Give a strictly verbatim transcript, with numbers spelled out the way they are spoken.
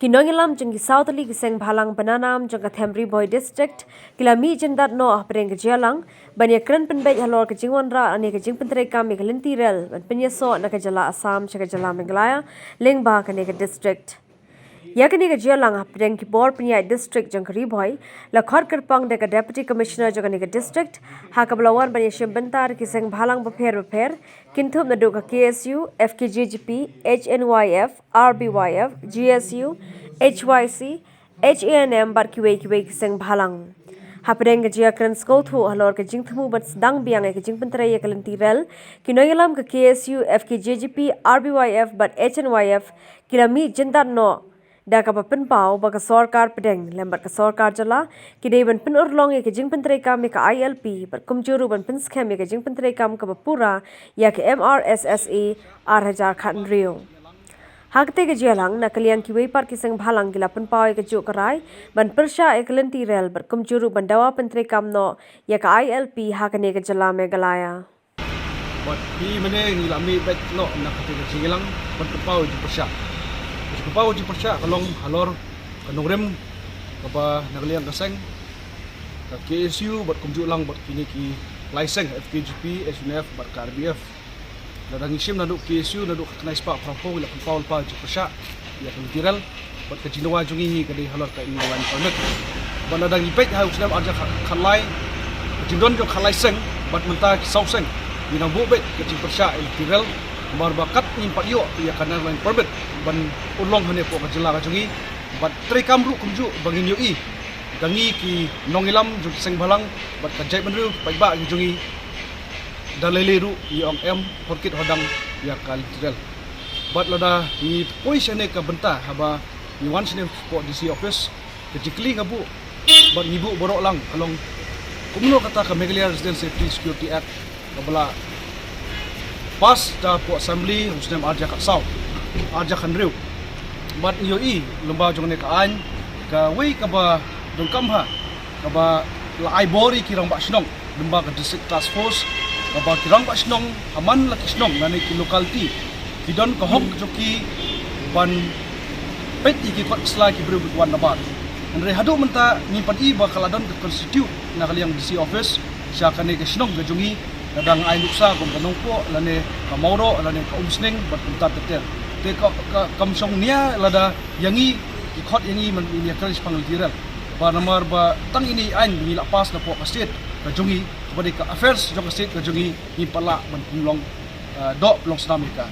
Ki nongïalam jong ki saw tylli ki seng bhalang ba na nam jong ka them Ri Bhoi District ki la mih jyndat noh hapdeng ka jingïalang ban ïakren pynbeit halor ka jingwanrah ne ka jingpyntreikam ïa ka lynti rel ban pynïasoh na ka jylla Assam sha ka jylla Meghalaya lyngba kane ka district. Ïa kane ka jingïalang hapdeng ki bor pynïaid district jong ka Ri Bhoi la khot kyrpang da ka Deputy Commissioner jong kane ka district ha kaba la wan ban ïashim bynta da ki seng bhalang bapher bapher, kynthup naduh ka K S U, F K J G P, H N Y F, R B Y F, G S U, H Y C, H A N M bad kiwei kiwei ki seng bhalang. Hapdeng ka jingïakren sngewthuh halor ka jingthmu ban sdang biang ïa ka jingpyntrei ïa ka lynti rel, ki nongïalam ka K S U, F K J G P, R B Y F bad H N Y F ki la mih jyndat noh da kaba pynpaw ba ka sorkar pdeng lem bad ka sorkar jylla ki dei ban pynurlong ïa ka jingpyntreikam ïa ka I L P bad kumjuh ruh ban pynskhem ïa ka jingpyntreikam kaba pura ïa ka M R S S A ar hajar khathynriew. Ha katei ka jingïalang, na ka liang kiwei pat ki seng bhalang ki la pynpaw ïa kajuh ka rai ban pyrshah ïa ka lynti rel bad kumjuh ruh ban dawa pyntreikam noh ïa ka I L P ha kane ka jylla Meghalaya. Bad phi mynne ngi la mih beit noh na katei ka jingïalang ban pynpaw ïa ka jingpyrshah. Ka jingpynpaw ïa ka jingpyrshah ka long halor ka nongrim kaba na ka liang ka seng, ka K S U bad kumjuh lang bad kine ki lai seng, F K J P, H N Y F bad ka R B F. Lada ngi shim naduh K S U, naduh ka khyndai spah phraphew ngi la pynpaw lypa ïa ka jingpyrshah ïa ka lynti rel bad ka jingdawa jong ngi ka dei halor ka Inner Line Permit. Bad lada ngi peit ha u snem ar hajar khatlai, ka jingdon jong khatlai seng bad mynta ki saw seng ngi nang buh beit ka jingpyrshah ïa ka lynti rel, namar ba kat ngim pat ïoh ïa ka Inner Line Permit ban urlong hangne hapoh ka jylla ka jong ngi. Bad treikam ruh kumjuh ba ngin ïohi da ngi ki nongïalam jong ki seng bhalang bad ka jaitbynriew paidbah ki jong ngi, da lei lei ruh ngi ong em, hor kit hor dang ïa ka lynti rel. Bad lada ngi poi shane ka bynta haba ngi wan shane hapoh D C office, ka jingkylli nga buh bad ngi buh baroh lang ka long, kumno kata ka Meghalaya Resident Safety Security Act kaba la pass da hapoh Assembly ha u snem ar hajar khatsaw, ar hajar khathynriew. Bad ngi ïohi lyngba jong kane ka aiñ, kawei kaba donkam bha kaba la ai bor ïa ki rangbah shnong lyngba ka District Task Force, kaba ki rangbah shnong ha man la ki shnong lane ki locality ki don ka hok jong ki ban peit ïa ki kot sla ki briew ba ki wan nabar. Hynrei haduh mynta ngim pat i ba ka la don ka constitute na ka liang D C office sha kane ka shnong ka jong ngi. Lada nga ai nuksa kum ka Nongpoh lane ka Mawroh lane ka Umsning bad kumta ter ter. Te ka, ka kam shong nia lada ïa ngi ki khot ïa ngi ban ïakren shaphang lynti rel. Ba namar ba tang ine i aiñ ba ngi la pass napoh ka state ka jong ngi, kaba dei ka affairs jong ka state ka jong ngi, ngim pat lah ban pynlong, eh, doh pynlong snam ïa ka.